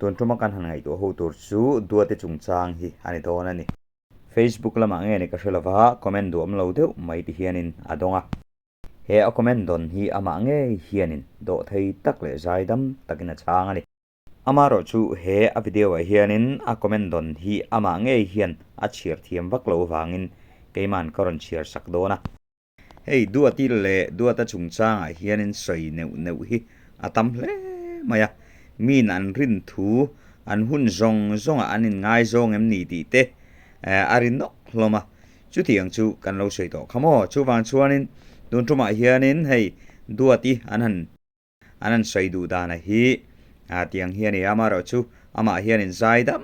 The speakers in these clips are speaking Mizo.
Tun tuma kan han ngaihtuah ho tur chu Duate chungchang hi a ni dawn a ni. Facebook lamah nge ni ka hre lova, comment duhawm lo deuh mai ti hianin a dawng a. He a comment dawn hi amah ngei hianin dawhthei tak leh zaidam takin a chhang a ni. Amaherawh chu he a video ah hianin a comment dawn hi amah ngei hian a chhiar thiam vak lo vangin keiman ka rawn chhiar sak dawn a. Hei Duati leh Duata chungchangah hianin sawi neuh neuh hi a tam hle mai a, miin an rin thu an hun zawng zawngah an inngaizawng em ni tih te a ri nawk hlawm a, chutiang chu kan lo sawi tawh kha maw? Chuvang chuanin tun tumah hianin hei Duati an han An han sawi duh dana hi tiang hi a ni a, amaherawhchu amah hianin zai dam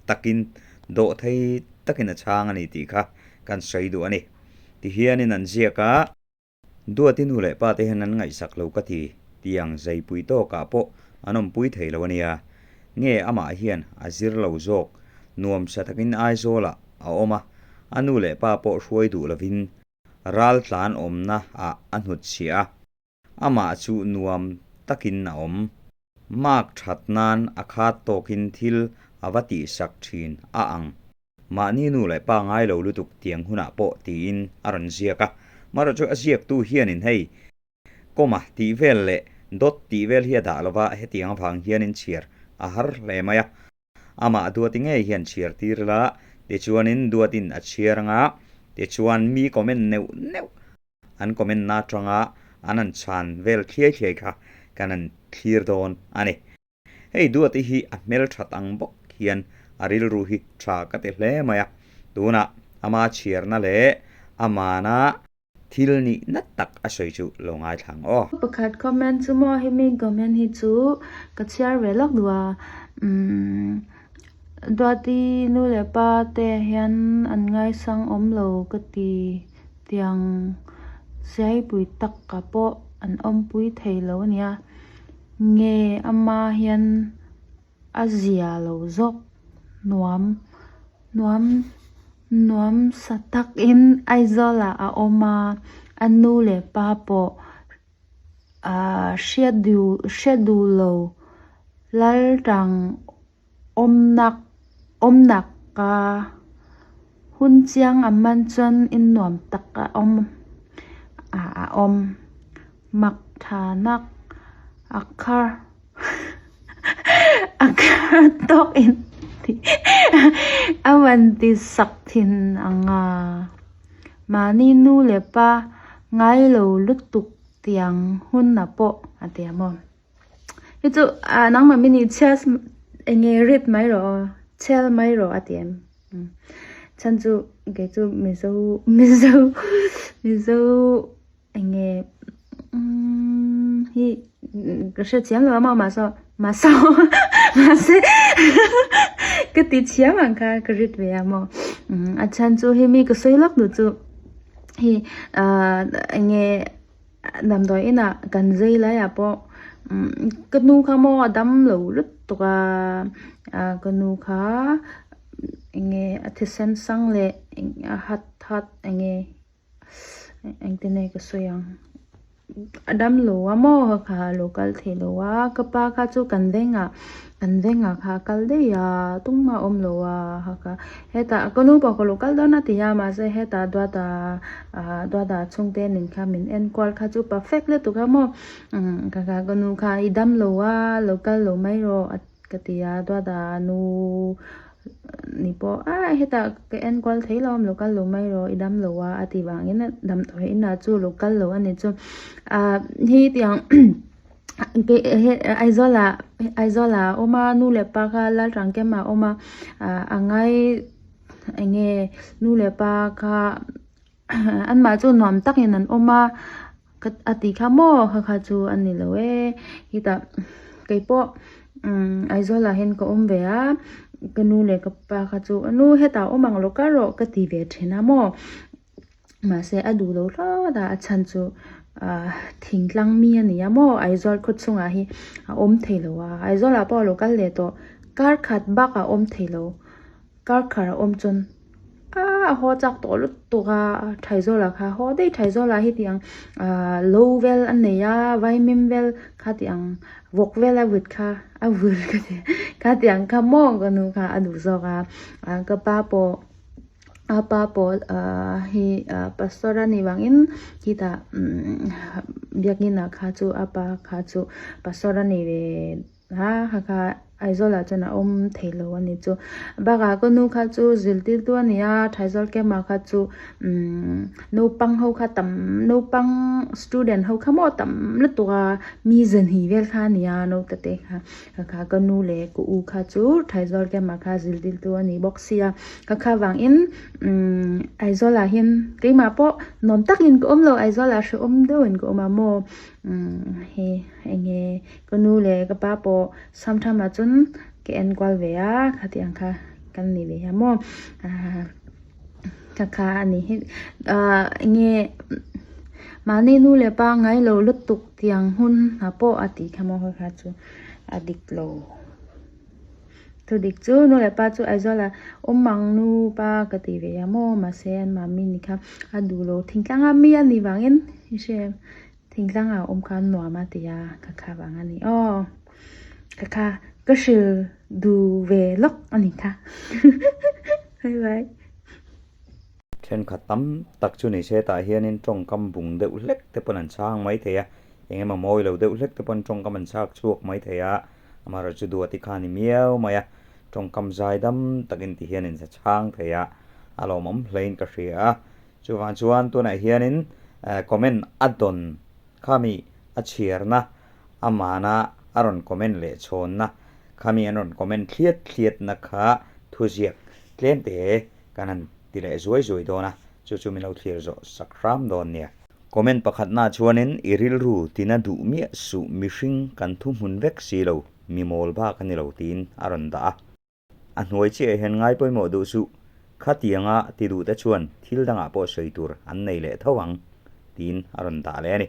takin dawh thei takin a chhang a ni tih kha kan sawi duh a ni. Tihianin an ziak a. Duati nu leh pa te hian an ngaihsak lo ka ti, tiang zaipui tawkah pawh an awmpui thei lo a nia. Nge amah hian a zir lo zawk, nuamsa takin Aizawlah a awm a, a nu leh pa pawh hruai duh lovin raltlan awmna ah a hnutchhiah a. Amah chu nuam takin a awm. Mark that nan a khat tawkin thil a va tihsak thin a ang. Mahni nu leh pa ngai lo lutuk tiang hunah pawh tiin a rawn ziak a. Marawh chu a ziaktu hianin hei comma tih vel leh dot tih vel hi a dah lova hetiang avang hianin chhiar a har hle mai a. Amah Duati ngei hian chhiar tir la, tichuanin Duatin a chhiar anga, tichuan mi comment neuh neuh an comment na atanga an han chhan vel thliai thliai kha kan han thlir dawn a ni. Hei Duati hi a hmelthat ang bawk hian a rilru hi tha ka ti hle mai a, tunah ama chhiarna leh amana Thil nih nat tak a sawi chu lo ngaithla ang aw. Pakhat comment chu maw hemi comment hi chu ka chhiar ve lawk duh a umm Duati nu leh pa te hian an ngaisang awm lo ka ti tiang siaipui tak ah pawh an awmpui thei lo a nia nge ama hian a zia lo zawk nuam nuam nuam sa takin Aizawl ah a awm a a nu leh pa pawh ahh hriat duh hre duh lo laltang awmnak awmnak a hun chiang a man chuan in nuam tak a awm ah a awm mak tha nak a khar. A kar tawk in a van ti sak thin ang a, mahni nu leh pa ngai lo lutuk tiang hun a pawh a ti a maw. Hi chu nangmah min i chhiat eng nge rit mai rawh aw, chhel mai rawh a ti em. Chhan chu kei chu Mizo Mizo Mizo. Eng nge hi ka hre chiang lo a maw mahse mahse mahse ka ti chiang ang kha ka rit ve a maw a chhan chu hei mi ka sawi lawk duh chu hei ah eng nge damdawi inah kan zai lai ah pawh ka nu kha maw a dam lo lutuk a ah ka nu kha eng nge a thisen sang leh a hat hat eng nge. Engtin nge ka sawi ang a dam lo a maw ka kha a lo kal thei lo a ka pa kha chu kan vengah kan vengah kha a kal daih a tumah a awm lo a kha kha hetah ka nu pawh ka lo kal dawn a ti a mahse hetah duata ah duata chhungte nen kha min en kual kha chu perfect lutuk a maw ka kha ka nu kha i dam lo a lo kal lo mai rawh a Ka ti a, Duata nu ni pawh a hetah ka en kual thei lo lo kal lo mai rawh i dam lo a a ti vangin dam tawh hi inah chu lo kal lo a ni chu ah hi tiang Aizawl ah Aizawl ah a awm a nu leh pa kha Lalrangkem ah a awm a ah a ngai eng nge nu leh pa kha anmah chu nuam takin an awm a. Ka a ti kha maw kha kha chu a ni lo e hetah keipawh umm Aizawl ah hian ka awm ve a ka nu leh ka pa kha chu a nu hetah awm ang lo kal rawh ka ti ve thin a maw mahse a duh lo hlawt a a chhan chu ah thingtlang mi a ni a maw Aizawl khaw chhungah hi a awm thei lo a Aizawl ah pawh a lo kal leh tawh kar khat bak a awm thei lo kar khat a awm chuan. A haw chak tawh lutuk a, Thaizawla kha haw daih Thaizawla hi tih ang ah lo vel a nei a, vaimim vel kha tih ang vawk vel a vut kha a vur ka ti kha tih ang kha maw ka nu kha a duh zawk a, ah ka pa pawh a pa pawh ah hi ah pastor a nih vangin khitah umm biakin ah kha chu a pa kha chu pastor a ni ve. Ha ha kha Aizawl ah chuan a awm thei lo a ni chu. Bakah ka nu kha chu zirtirtu a ni a, Thaizawl camp ah kha chu umm naupang ho kha tam naupang student ho kha maw tam lutuk a, mi zahnih vel kha a ni a naute te kha. Kha ka nu leh ka u kha chu Thaizawl camp ah kha zirtirtu a ni bawk sia. Ka kha vangin umm Aizawl ah hian keimah pawh nuam takin ka awm lo Aizawl ah hrehawm deuhin ka awm a maw. Umm hei eng nge ka nu leh ka pa pawh samtham ah chuan ka en kual ve a khatiang kha kan ni ve a maw ah ka kha a ni hi ah eng nge mahni nu leh pa ngai lo lutuk tiang hun ah pawh a tih kha maw kha chu a dik lo. Thu dik chu nu leh pa chu Aizawl ah awm ang nu pa ka ti ve a maw mahse an mami ni kha a duh lo thingtlang a mi a nih vangin i hre em thingtlang ah awm kha nuam a ti a ka kha vang a ni aw ka kha ka hril duh ve lawk a ni kha bye bye. Thenkhat tam tak chu ni se tah hianin tawngkam bung deuh hlek te pawn an chhang mai thei a, eng emaw mawi lo deuh hlek te pawn tawngkam an chhak chhuak mai thei a, amaherawhchu chu duati kha a ni miau mai a, tawngkam zai dam takin ti hian in chhang thei a, a lawmawm hlein ka hria a. Chuvang chuan tunah hianin comment a dawn khami a chhiarna amana a rawn comment leh chhawnna khami an rawn comment thliat thliatna kha thuziak tlem te Kan han ti leh zuai zuai dawn a, chu chu min lo thlir zawh sak hram dawn nia. Comment pakhatnaah chuanin i rilru tina duh miah suh mihring kan thu hmun vek si lo, mi mawl bak a ni lo tiin a rawn dah a. A hnuai chiahah hian ngai pawimawh duh suh, khatianga ti duh te chuan thil dangah pawh sawi tur an nei leh tho ang tiin a rawn dah leh a ni.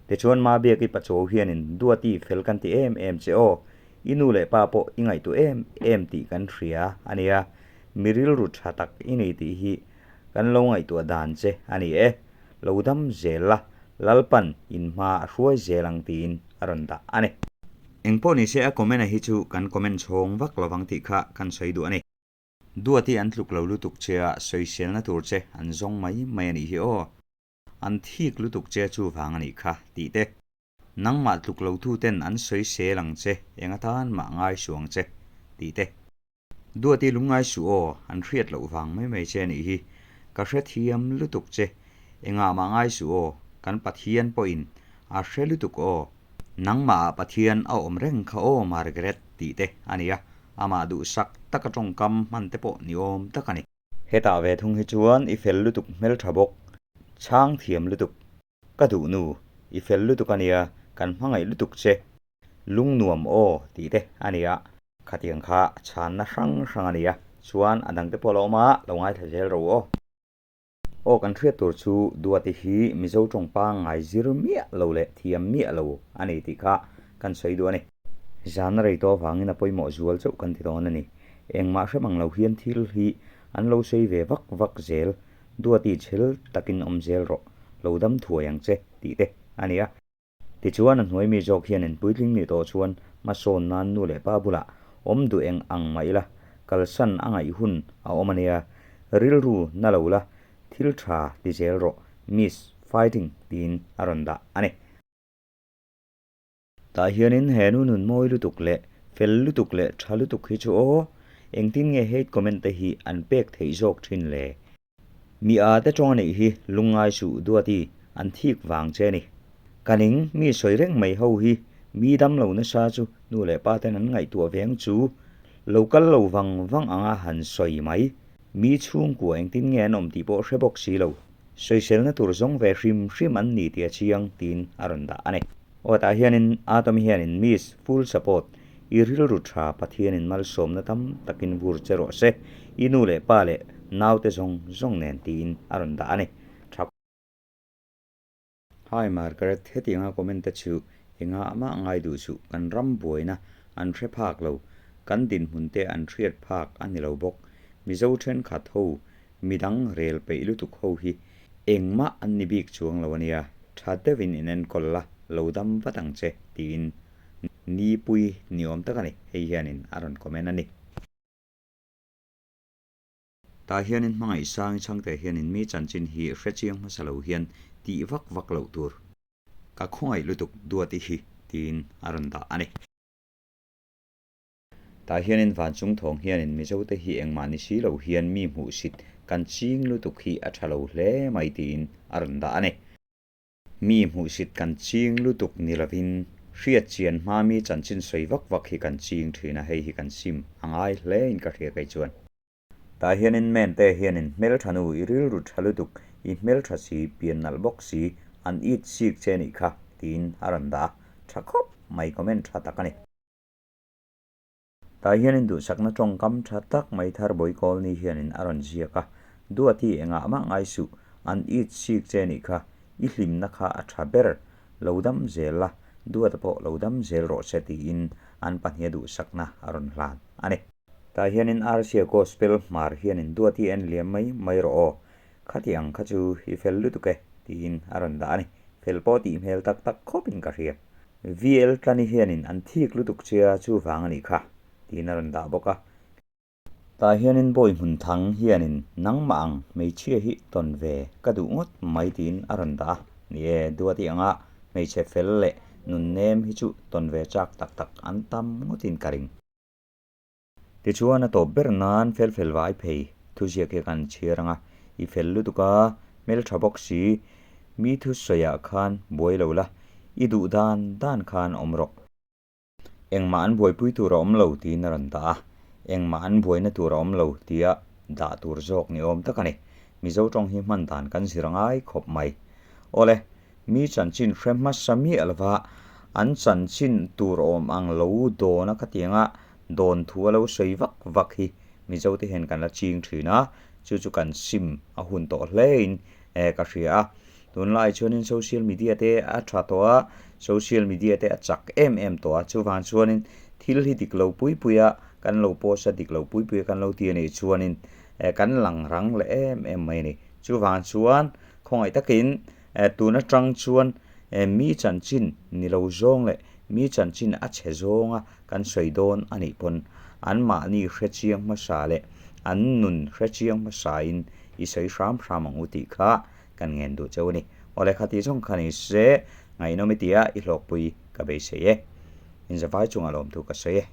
Tichuan Mabiaki Pachuau hianin Duati fel kan ti em em che aw, i nu leh pa pawh i ngaihtuah em em tih kan hria a nia, mi rilru tha tak i nei tih hi kan lo ngaihtuah dan che a ni e, lo dam zel la, Lalpan in hma a hruai zel ang tiin a rawn dah a ni. Engpawh nise a comment-a hi chu kan comment chhawng vak lovang tih kha kan sawi duh a ni. Duati an tluk lo lutuk che a, sawiselna tur che an zawng mai mai a nih hi aw. An thik lutuk che chu vang a nih kha, tih te. Nangmah tluk lo tu ten an sawi sel ang che, eng atan mah ngai suh ang che, tih te. Duati lungngai suh aw, an hriat loh vang mai mai che a nih hi. Ka hrethiam lutuk che, engah mah ngai suh aw, kan Pathian pawhin a hre lutuk aw. Nangmah ah Pathian a awm reng kha aw Margaret, tih te a ni a, amah duhsak taka tawngkam hman te pawh ni awm tak a ni. Hetah ve thung hi chuan i fel lutuk hmeltha bawk, chhang thiam lutuk, ka duh nu, i fel lutuk a nia, kan hmangaih lutuk che, lung nuam aw tih te a nia. Khatiang kha chhanna hrang hrang a nia, chuan a dangte pawh lo awm a, lo ngaithla zel ro aw. Aw kan hriat tur chu Duati hi Mizo tawng pangngai zir miah lo leh thiam miah lo a ni tih kha kan sawi duh a ni. Zan a rei tawh avangin a pawimawh zual chauh kan ti dawn a ni. Engmah hre mang lo hian thil hi an lo sawi ve vak vak zel, Duati chhel takin awm zel rawh, lo dam thuai ang che tih te a ni a. Tichuan a hnuai mi zawk hian in puitling nih tawh chuan hmasawn nan nu leh pa bulah awm duh eng ang mah ila, kalsan a ngaih hun a awm a nia, rilru na lo la, thil tha ti zel rawh, Miss Fighting tiin a rawn dah a ni. Tah hianin he nu nun mawi lutuk leh fel lutuk leh tha lutuk hi chu aw, engtin nge hate comment te hi an pek theih zawk thin le? Mi a te tawng a neih hi lungngai suh Duati an thik vang che ni. Ka ning mi sawi reng mai ho hi mi dam lo nasa chu nu leh pa ten an ngaihtuah veng chu lo kal lo vang vang anga han sawi mai. Mi chhungkua engtin nge an awm tih pawh hre bawk si lo. Sawiselna tur zawng ve hrim hrim an ni tih a chiang tiin a rawn dah a ni. Aw tah hianin Atomy hianin Miss full support i rilru tha Pathianin malsawmna tam takin vur che rawh se i nu leh pa leh naute zawng zawng nen tiin a rawn dah a ni. Tha. Hi Margaret, hetianga comment te chu enga mah ngai duh suh, kan ram buaina an hre phak lo, kan dinhmun te an hriat phak a ni lo bawk. Mizo thenkhat ho. Midang rel peih lutuk ho hi engmah an ni bik chuang lo ania, tha deuhin in enkawl la, lo dam vat ang che tiin Nipui ni awm tak a ni, hei hianin a rawn comment a ni. Tah hianin hmangaih sang i chhangte hianin mi chanchin hi hrechiang hmasa lo hian tih vak vak loh tur. Ka khawngaih lutuk Duati hi tiin a rawn dah a ni. Tah hianin Vanchung thawng hianin Mizote hi engmah ni si lo hian mi hmuhsit kan ching lutuk hi a tha lo hle mai tiin a rawn dah a ni. Mi hmuhsit kan ching lutuk ni lovin hriat chian hma mi chanchin sawi vak vak hi kan ching thin a, hei hi kan sim a ngai hle in ka hria kei chuan. Tah hianin Mente hianin hmeltha nu i rilru tha lutuk, i hmeltha si, pian nalh bawk si, an it sik che nih kha tiin a rawn dah a, tha khawp mai comment tha tak a ni. Tah hianin duhsakna tawngkam tha tak mai thar Bawikawl ni hianin a rawn ziak a, Duati engah mah ngai suh, an it sik che nih kha, i hlimna kha a tha ber, lo dam zel la, Duata pawh lo dam zel rawh se tiin an pahniha duhsakna a rawn hlan a ni. Tah hianin Arsia Gospel hmar hianin Duati en liam mai mai rawh aw, khati ang kha chu i fel lutuk e tiin a rawn dah a ni. Fel pawh tih hmel tak tak khawpin ka hria. VL Tlani hianin an thik lutuk che a chuvang a nih kha, tiin a rawn dah bawk a. Tah hianin bawi hmun thang hianin nangmah ang hmeichhia hi tawn ve ka duh ngawt mai tiin a rawn dah a. Ni e, Duati anga hmeichhe fel leh nun nem hi chu tawn ve chak tak tak an tam ngawtin ka ring. Tichuan a tawp ber nan fel fel vai phei thuziak hi kan chhiar ang a, i fel lutuk a, hmeltha bawk si, mi thusawiah khan buai lo la, i duh dan dan khan awm rawh. Engmah an buaipui tur a awm lo tiin a rawn dah a, engmah an buaina tur a awm lo tia dah tur zawk ni awm tak a ni. Mizo tawng hi hman dan kan zir a ngai khawp mai. Awle, Mi chanchin hre hmasa miah lova an chanchin tur awm ang lo dawn a khatianga dawn thu a lo sawi vak vak hi Mizote hian kan la ching thin a, chu chu kan sim a hun tawh hlein ka hria a. Tunlai chuanin social media te a tha tawh a, social media te a chak em em tawh a, chuvang chuanin thil hi dik lo pui pui a kan lo post a, dik lo pui pui a kan lo ti a nih chuanin kan lang rang leh em em mai a ni. Chuvang chuan khawngaih takin Tun atang chuan mi chanchin ni lo zawng leh mi chanchin a chhe zawnga kan sawi dawn a nih pawn anmahni hrechiang hmasa leh an nun hrechiang hmasain i sawi hram hram ang u tih kha kan ngen duh cheu a ni. Awle khati zawng kha ni se ngaihnawm i tia i hlawkpui ka beisei e. Inzavai chungah lawmthu ka sawi e.